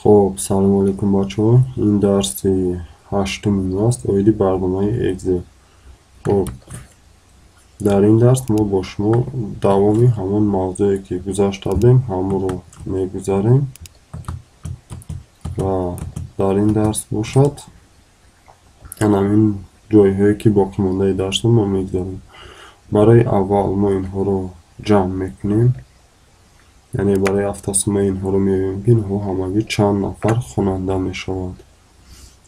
Хуб, салому алейкум бачаҳо. Ин дарси ҳаштуми мо аст оиди барномаи Excel. Хуб, дар ин дарс мо бо шумо давоми ҳамон мавзӯе ки гузашта будем, ҳамонро мегузарем ва дар ин дарс бошад ҳамин ҷойҳое ки боқимондаи дарсро мо мегузарем. Барои аввал мо инҳоро ҷамъ мекунем, яъне барои автосумаи инҳоро меёбем, ки инҳо ҳамагӣ чанд нафар хонанда мешаванд.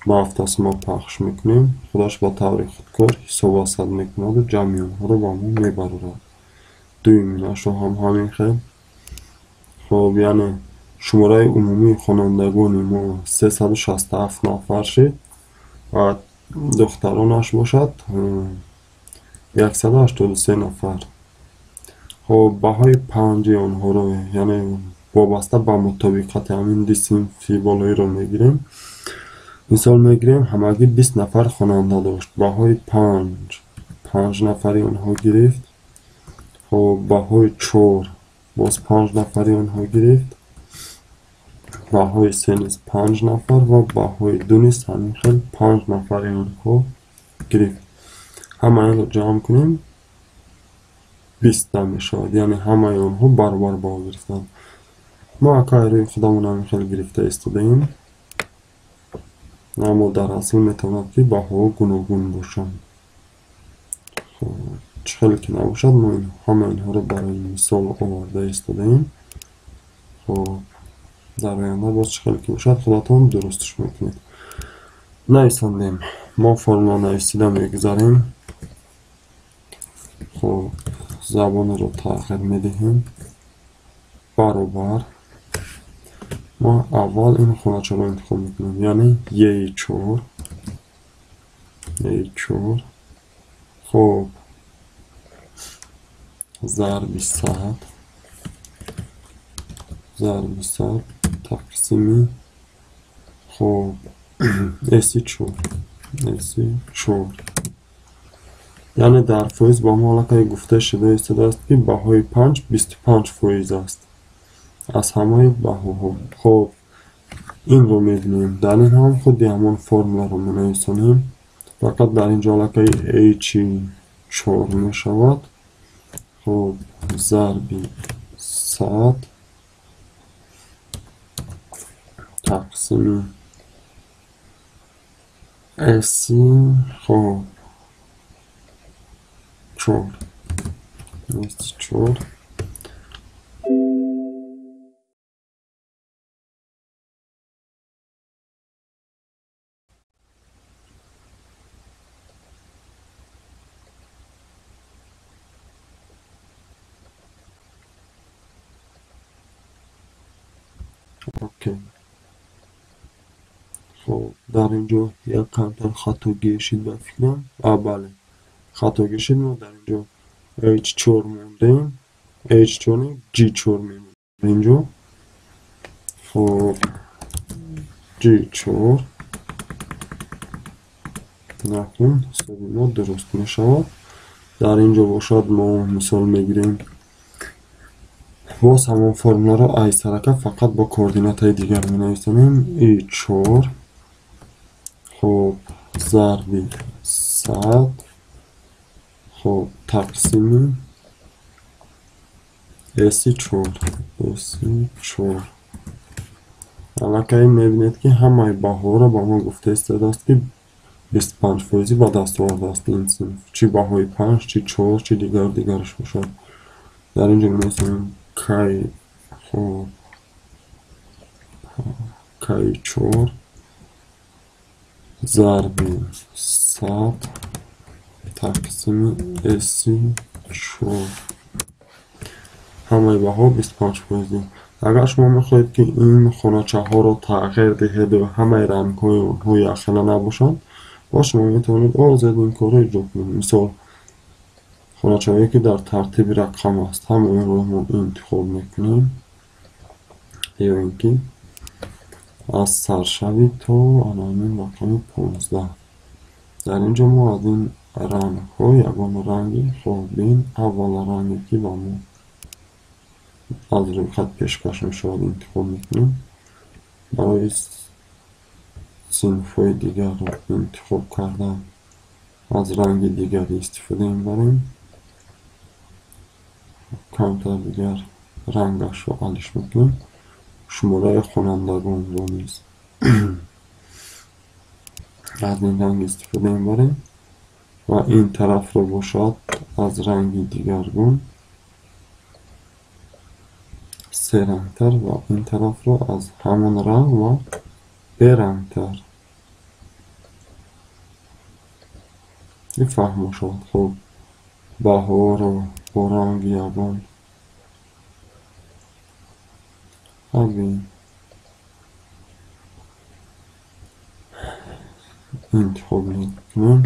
Ба автосума пахш мекунем, худаш ба таври худкор ҳисоб асад мекунаду ҷамъи онҳоро ба мо мебарорад. Дуюминашро ҳам ҳамин хел. Хоб, яъне шумораи умумии хонандагони мо 367 нафар шид ва духтаронаш бошад 183 нафар. Хоб, баҳои панҷи онҳоро, яъне вобаста ба мутобиқати ҳамин ду синфи болоиро мегирем. Мисол мегирем, ҳамагӣ 20 нафар хонанда дошт. Баҳои панҷ нафари онҳо гирифт. Хоб, баҳои 4 боз 5 нафари онҳо гирифт. Баҳои 3 низ 5 нафар ва баҳои 2 низ ҳамин хел 5 нафари онҳо гирифт. Ҳамаи инро ҷамъ кунем, 20 мешавад, яъне ҳамаи онҳо баробар баҳо гирифтанд. Мо акай рӯи худамон ҳамин хел гирифта истодаем, аммо дар асл метавонад ки баҳоҳо гуногун бошанд. Чӣ хеле ки набошад, мо ҳамаи инҳоро барои мисол оварда истодаем. Хоб, дар оянда боз чӣ хеле ки бошад, худатон дурустш мекунед. Нависандем, мо формула нависида мегузарем. Хоб, забонро тағйир медиҳем. Баробар. Мо аввал ин хоначаро интихоб мекунем, яъне Е4, Е4. Хоб, зарби 100, зарби 100 тақсими хоб С4, С4. Яъне дар фоиз ба мо аллакай гуфта шуда истодааст, ки баҳои 5 25% аст аз ҳамаи баҳоҳо. Хоб, инро мебинем. Дар ин ҳам худи ҳамон формуларо менависонем, фақат дар ин ҷо аллакай H4 мешавад. Хоб, зарби 100 тақсими S хоб 4, S4. Окей. Хоб, дар ин ҷо як камтар хатогӣ шид ба фикрам. Бале, хатогӣ шид. Мо дар ин ҷо H4 мондем, H4 G4 мемонем ин ҷо. Хоб, G4 накун, ҳисоби мо дуруст мешавад. Дар ин ҷо бошад мо мисол мегирем боз ҳамон формуларо айсарака фақат бо координатаи дигар менависонем. И4 хоб зарби 100 хоб тақсими С4, С4. Аллакай мебинед, ки ҳамаи баҳоро ба мо гуфта истодааст, ки 25% ба даст овардааст ин синф, чӣ баҳои 5, чӣ 4, чӣ дигар дигараш бошад. Дар ин ҷо менависонем K, хоб K4 зарби 100 тақсими S4. Ҳамаи баҳо 25%. Агар шумо мехоҳед, ки ин хоначаҳоро тағйир диҳед ва ҳамаи рангҳои онҳо якхела набошанд, боз шумо метавонед озод ин корро иҷро кунед. Мисол, хоначаҳое ки дар тартиби рақам аст, ҳамаи онро мо интихоб мекунем, ё ин ки аз саршави то ҳамин рақами 15. Дар ин ҷо мо аз ин рангҳо ягон ранги хобин, аввал ранге ки ба мо аз рӯйхат пешкаш мешавад интихоб мекунем. Барои синфҳои дигарро интихоб кардан аз ранги дигаре истифода мебарем. Камтар дигар рангашро алиш мекунем. Шумораи хонандагонро низ аз ин ранг истифода мебарем ва ин тарафро бошад аз ранги дигаргун серангтар ва ин тарафро аз ҳамон ранг ва берангтар. Ин фаҳмо шавад. Хуб, баҳоро бо ранги ягон ҳамин интихоб мекунем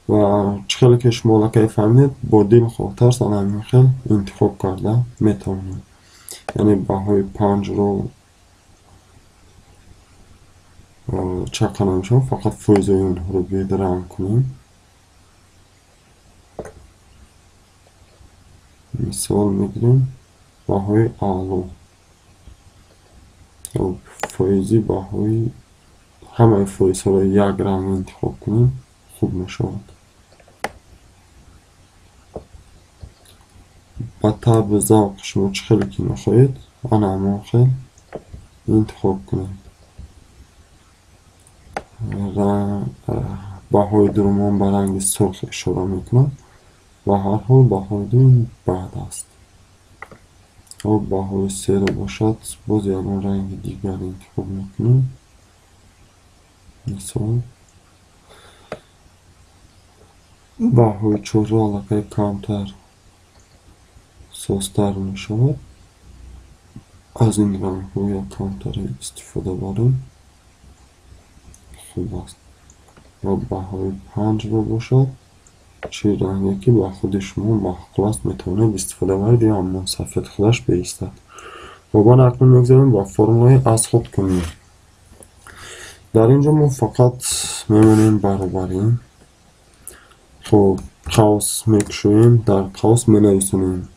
ва чӣ хеле ки шумо аллакай фаҳмидед, бо дилхоҳ тарз ана ҳамин хел интихоб карда метавонем. Яъне баҳои 5-ро чақа намешавад, фақат фоизҳои онҳоро биёед ранг кунем. Мисол мегирем баҳои аъло. Фоизи баҳои ҳамаи фоизҳоро як ранг интихоб кунем, хуб мешавад. Ба табъи завқи шумо чӣ хеле ки мехоҳед, ана ҳамон хел интихоб кунед. Баҳои дурумон ба ранги сурх ишора мекунад ва ҳар ҳол баҳои ду ин бад аст. Хуб, баҳои серо бошад, боз ягон ранги дигар интихоб мекунем. Мисол баҳои 4-ро аллакай камтар созтар мешавад. Аз ин рангҳо як камтар истифода барем, хуб аст. Ва баҳои 5-ро бошад, чӣ ранге ки ба худи шумо маъқул аст метавонед истифода баред ё ҳамон сафед худаш беистад. Ва баъд акнун мегузарем ба формулаи аз худкунӣ. Дар ин ҷо мо фақат мемонем баробарӣ. Хуб, қавс мекушоем, дар қавс менависонем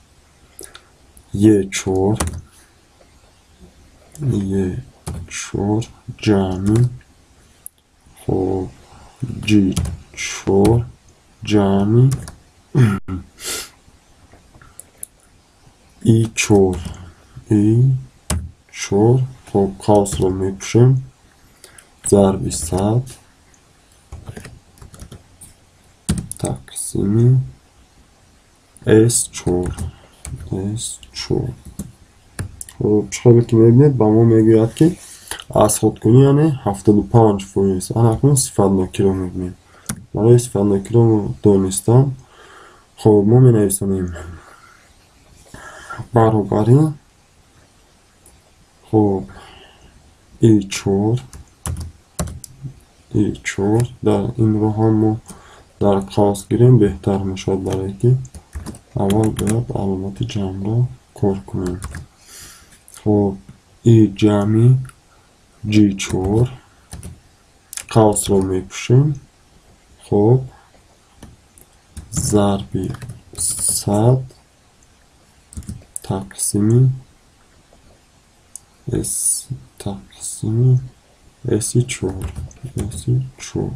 Е4, Е4 ҷамъи хуб G4 ҷамъи И4, И4. Хуб, қавсро мепӯшем, зарби 100 тақсими С4, С4. Хуб, чӣ хеле ки мебинед, ба мо мегӯяд ки аз худкунӣ яъне 75%. Ана акнун сифатнокиро мебинем. Барои сифатнокиро донистан, хуб, мо менависонем баробарӣ, хуб, И4, И4. Дар инро ҳам мо дар қавс гирем беҳтар мешавад, барое ки аввал бояд аломати ҷамъро кор кунем. Хуб, И ҷамъи G4, қавсро мепӯшем, хуб, зарби 100 тақсими S тақсими S4, S4.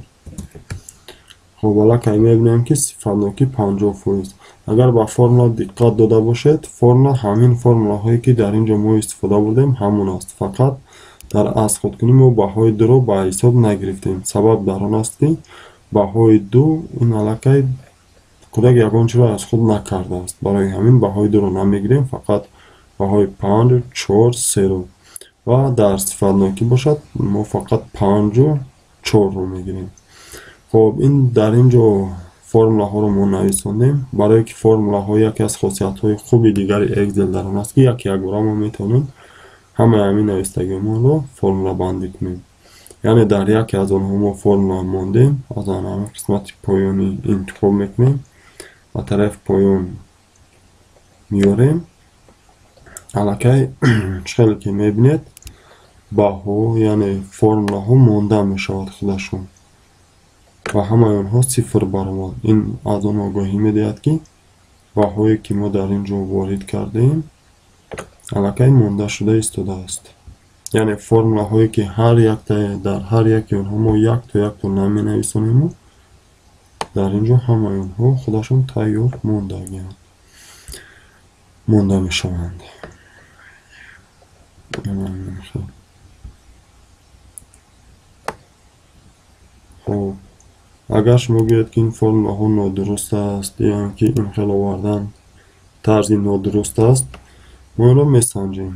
Хуб, аллакай мебинем ки сифатнокӣ 50%. Агар ба формула диққат дода бошед, формула ҳамин формулаҳое ки дар ин ҷо мо истифода бурдем ҳамон аст. Фақат дар аз худкунӣ мо баҳои дуро ба ҳисоб нагирифтем. Сабаб дар он аст ки баҳои ду ин аллакай кӯдак ягон чиро аз худ накардааст. Барои ҳамин баҳои дуро намегирем, фақат баҳои 5, 4, 3-ро. Ва дар сифатнокӣ бошад мо фақат 5 4-ро мегирем. Хуб, ин дар ин ҷо формулаҳоро мо нависондем. Барое ки формулаҳо яке аз хосиятҳои хуби дигари Excel дар он аст ки як якбора мо метавонем ҳамаи ҳамин навистагиҳоро формулабандӣ кунем. Яъне дар яке аз онҳо мо формула мондем, аз ҳамин қисмати поёнӣ интихоб мекунем ва тарафи поён меорем. Аллакай чӣ хеле ки мебинед, баҳо яъне формулаҳо монда мешавад худашон ва ҳамаи онҳо сифр баромад. Ин аз он огоҳӣ медиҳад ки баҳое ки мо дар ин ҷо ворид кардаем аллакай монда шуда истодааст. Яъне формулаҳое ки ҳар якта дар ҳар яки онҳо мо якто якто наменависонему, дар ин ҷо ҳамаи онҳо худашон тайёр мондагианд, монда мешаванд. Хоб, агар шумо гӯед ки ин формулаҳо нодуруст аст ё ки ин хел овардан тарзи нодуруст аст, мо инро месанҷем.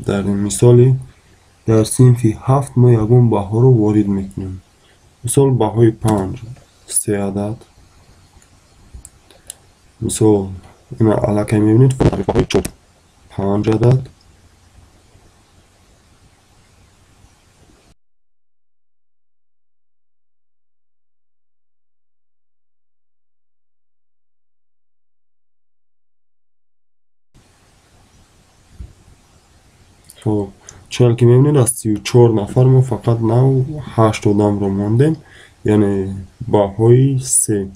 Дар ин мисоли дар синфи 7 мо ягон баҳоро ворид мекунем. Мисол баҳои 5 се адад. Мисол ина аллакай мебинед баҳои 4 5 адад. Хоб, чунон ки мебинед аз 34 нафар мо фақат 8 одамро мондем, яъне баҳои 3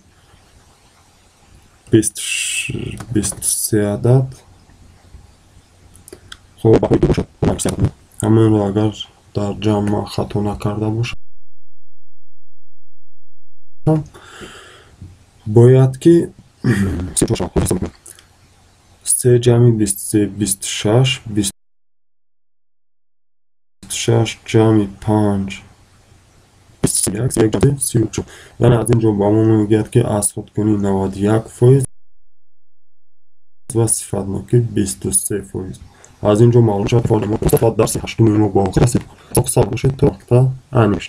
23 адад. Хоб, баҳои 2 бошад 53 адад. Ҳамаинро агар дар ҷамъ ман хато накарда бошам, бояд ки 3 ҷамъи 23 26, 26 ҷамъи 5 21, 34. Яъне аз ин ҷо ба мо мегӯяд ки аз худкунӣ 91% ва сифатнокӣ 23%. Аз ин ҷо маълум шавад формула мо дарси 8 мо ба охир расид. Сабр бошед то вақта аниқ.